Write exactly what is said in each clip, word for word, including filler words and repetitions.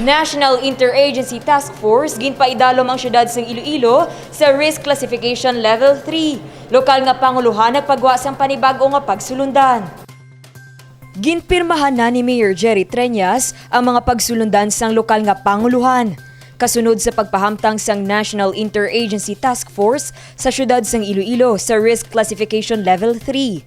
National Interagency Task Force, ginpaidalom ang siyudad sang Iloilo sa Risk Classification Level three. Lokal nga pangulohan nagpagwa sang panibag-o nga pagsulundan. Ginpirmahan na ni Mayor Jerry Treñas ang mga pagsulundan sang lokal nga pangulohan, kasunod sa pagpahamtang sang National Interagency Task Force sa siyudad sang Iloilo sa Risk Classification Level three.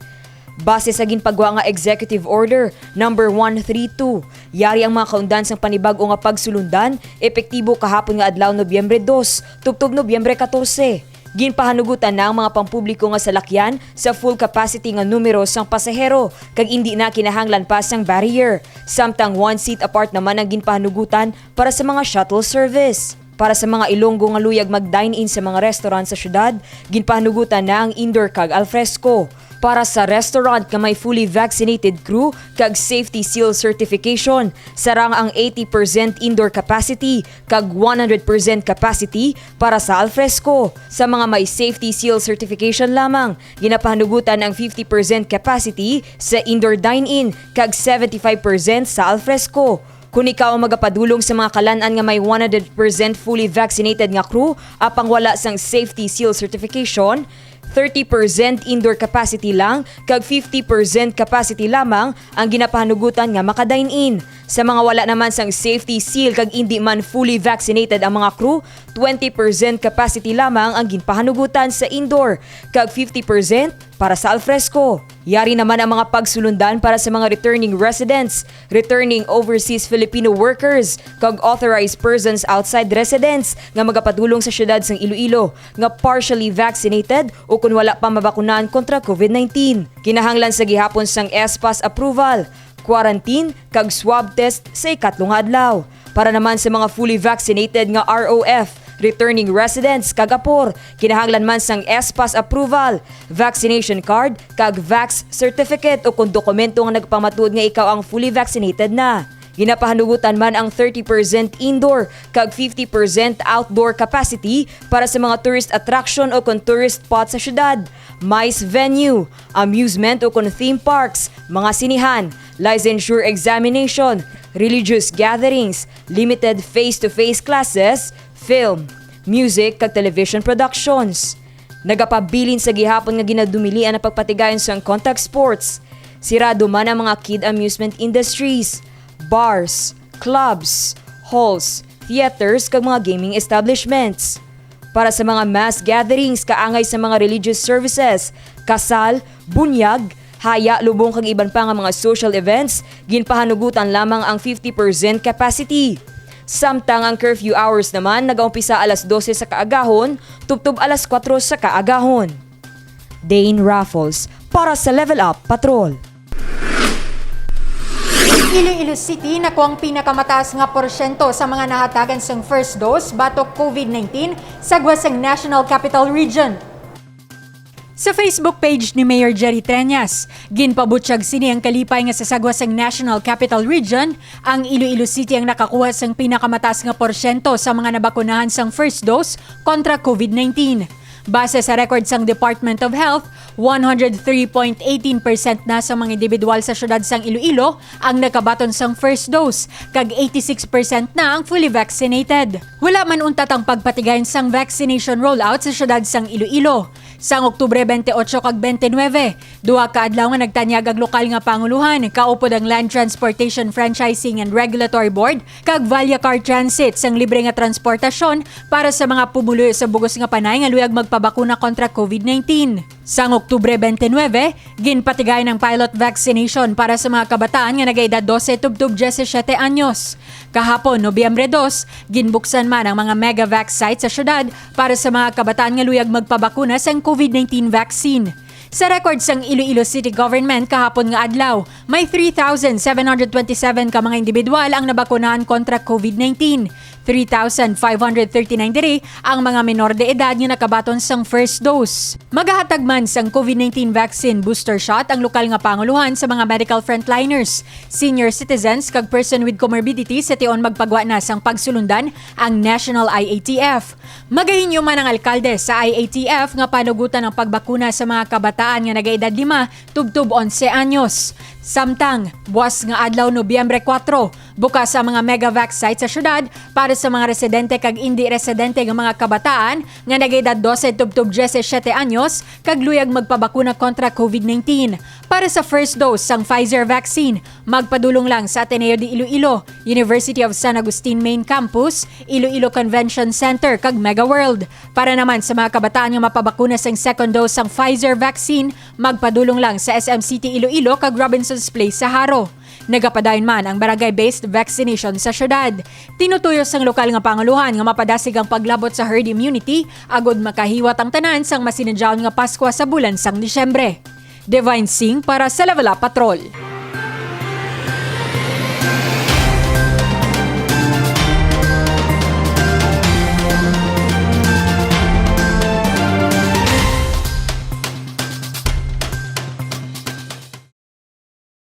Base sa ginpagwa nga Executive Order Number one three two, yari ang mga kaundan sang panibag-o nga pagsulundan epektibo kahapon nga adlaw, Nobyembre dos, tubtob Nobyembre katorse. Ginpahanugutan na ang mga pampubliko nga salakyan sa full capacity nga numero sang pasahero kag indi na kinahanglan pa sang barrier, samtang one seat apart naman ang ginpahanugutan para sa mga shuttle service. Para sa mga Ilonggo nga luyag mag-dine-in sa mga restaurant sa syudad, ginpahanugutan na ang indoor kag alfresco. Para sa restaurant nga may fully vaccinated crew kag safety seal certification, sarang ang eighty percent indoor capacity kag one hundred percent capacity para sa alfresco. Sa mga may safety seal certification lamang, ginapahanugutan ang fifty percent capacity sa indoor dine-in kag seventy-five percent sa alfresco. Kon ikaw ang magapadulong sa mga kalan-an nga may one hundred percent fully vaccinated nga crew apang wala sang safety seal certification, thirty percent indoor capacity lang kag fifty percent capacity lamang ang ginapahanugutan nga maka-dine-in. Sa mga wala naman sang safety seal kag indi man fully vaccinated ang mga crew, twenty percent capacity lamang ang ginpahanugutan sa indoor kag fifty percent para sa alfresco. Yari naman ang mga pagsulundan para sa mga returning residents, returning overseas Filipino workers, kag authorized persons outside residence nga magapadulong sa siyudad sang Iloilo nga partially vaccinated o kon wala pa mabakunahan kontra COVID nineteen. Kinahanglan sa gihapon sang S-PAS approval, quarantine, kag swab test sa ikatlo nga adlaw. Para naman sa mga fully vaccinated nga R O F, returning residents, kag apor, kinahanglan man sang S-PAS approval, vaccination card, kag vax certificate o kon dokumento nga nagpamatuod nga ikaw ang fully vaccinated na. Ginapahanugutan man ang thirty percent indoor kag fifty percent outdoor capacity para sa mga tourist attraction o kon tourist spot sa syudad, MICE venue, amusement o kon theme parks, mga sinehan, licensure examination, religious gatherings, limited face-to-face classes, film, music, kag television productions. Nagapabilin sa gihapon nga ginadumilian ang pagpatigayon sang contact sports. Sirado man ang mga kid amusement industries, bars, clubs, halls, theaters, kag mga gaming establishments. Para sa mga mass gatherings kaangay sa mga religious services, kasal, bunyag, haya, lubong, kag iban pa nga mga social events, ginpahanugutan lamang ang fifty percent capacity. Samtang ang curfew hours naman nagaumpisa alas dose sa kaagahon tubtob alas kuwatro sa kaagahon. Dane Raffles para sa Level Up Patrol. Iloilo City nakuha ang pinakamataas nga porsyento sa mga nahatagan sang first dose batok COVID nineteen sagwa sang National Capital Region. Sa Facebook page ni Mayor Jerry Treñas, ginpabutyag sini ang kalipay nga sa sagwa sang National Capital Region, ang Iloilo City ang nakakuha sang pinakamataas nga porsyento sa mga nabakunahan sang first dose kontra COVID nineteen. Base sa record sang Department of Health, one hundred three point eighteen percent na sa mga indibidwal sa siyudad sang Iloilo ang nakabaton sang first dose, kag eighty-six percent na ang fully vaccinated. Wala man untat ang pagpatigayon sang vaccination rollout sa siyudad sang Iloilo. Sang Oktubre twenty-eight kag twenty-nine, duha ka adlaw nga nagtanyag ang lokal nga pangulohan, kaupod ang Land Transportation Franchising and Regulatory Board kag Vallacar Transit sang libre nga transportasyon para sa mga pumuluyo sa bug-os nga panay nga luyag magpabakuna kontra COVID nineteen. Sang Oktubre twenty-nine, ginpatigayon ang pilot vaccination para sa mga kabataan nga nagaedad dose tubtob diyesisiete anyos. Kahapon, Nobyembre dos, ginbuksan man ang mga Megavax site sa syudad para sa mga kabataan nga luyag magpabakuna sang COVID nineteen vaccine. Sa record sang Iloilo City Government kahapon nga adlaw, may three thousand seven hundred twenty-seven ka mga indibidwal ang nabakunahan kontra COVID nineteen. Three thousand five hundred thirty-nine diri ang mga menor de edad nga nakabaton sang first dose. Magahatag man sang COVID nineteen vaccine booster shot ang lokal nga pangulohan sa mga medical frontliners, senior citizens, kag person with comorbidity sa tion magpagwa na sang pagsulundan ang National I A T F. Magahinyo man ang alkalde sa I A T F nga panugutan ang pagbakuna sa mga kabataan nga nagaedad lima tubtob onse anyos. Samtang, buas nga adlaw, Nobyembre kuwatro, bukas ang mga Megavac site sa syudad para sa mga residente kag indi residente nga mga kabataan nga nag-edad dose tubtob diyesisiyete anyos kag luyag magpabakuna kontra COVID nineteen. Para sa first dose sang Pfizer vaccine, magpadulong lang sa Ateneo de Iloilo, University of San Agustin Main Campus, Iloilo Convention Center, kag Mega World. Para naman sa mga kabataan nga mapabakuna sang second dose sang Pfizer vaccine, magpadulong lang sa S M City Iloilo kag Robinson's Place sa Jaro. Nagapadayon man ang barangay-based vaccination sa syudad. Tinutuyo sang lokal nga pangulohan nga mapadasig ang paglabot sa herd immunity agod makahiwat ang tanan sang masinadyaon nga Paskwa sa bulan sang Disyembre. Divine Singh para sa Level Up Patrol.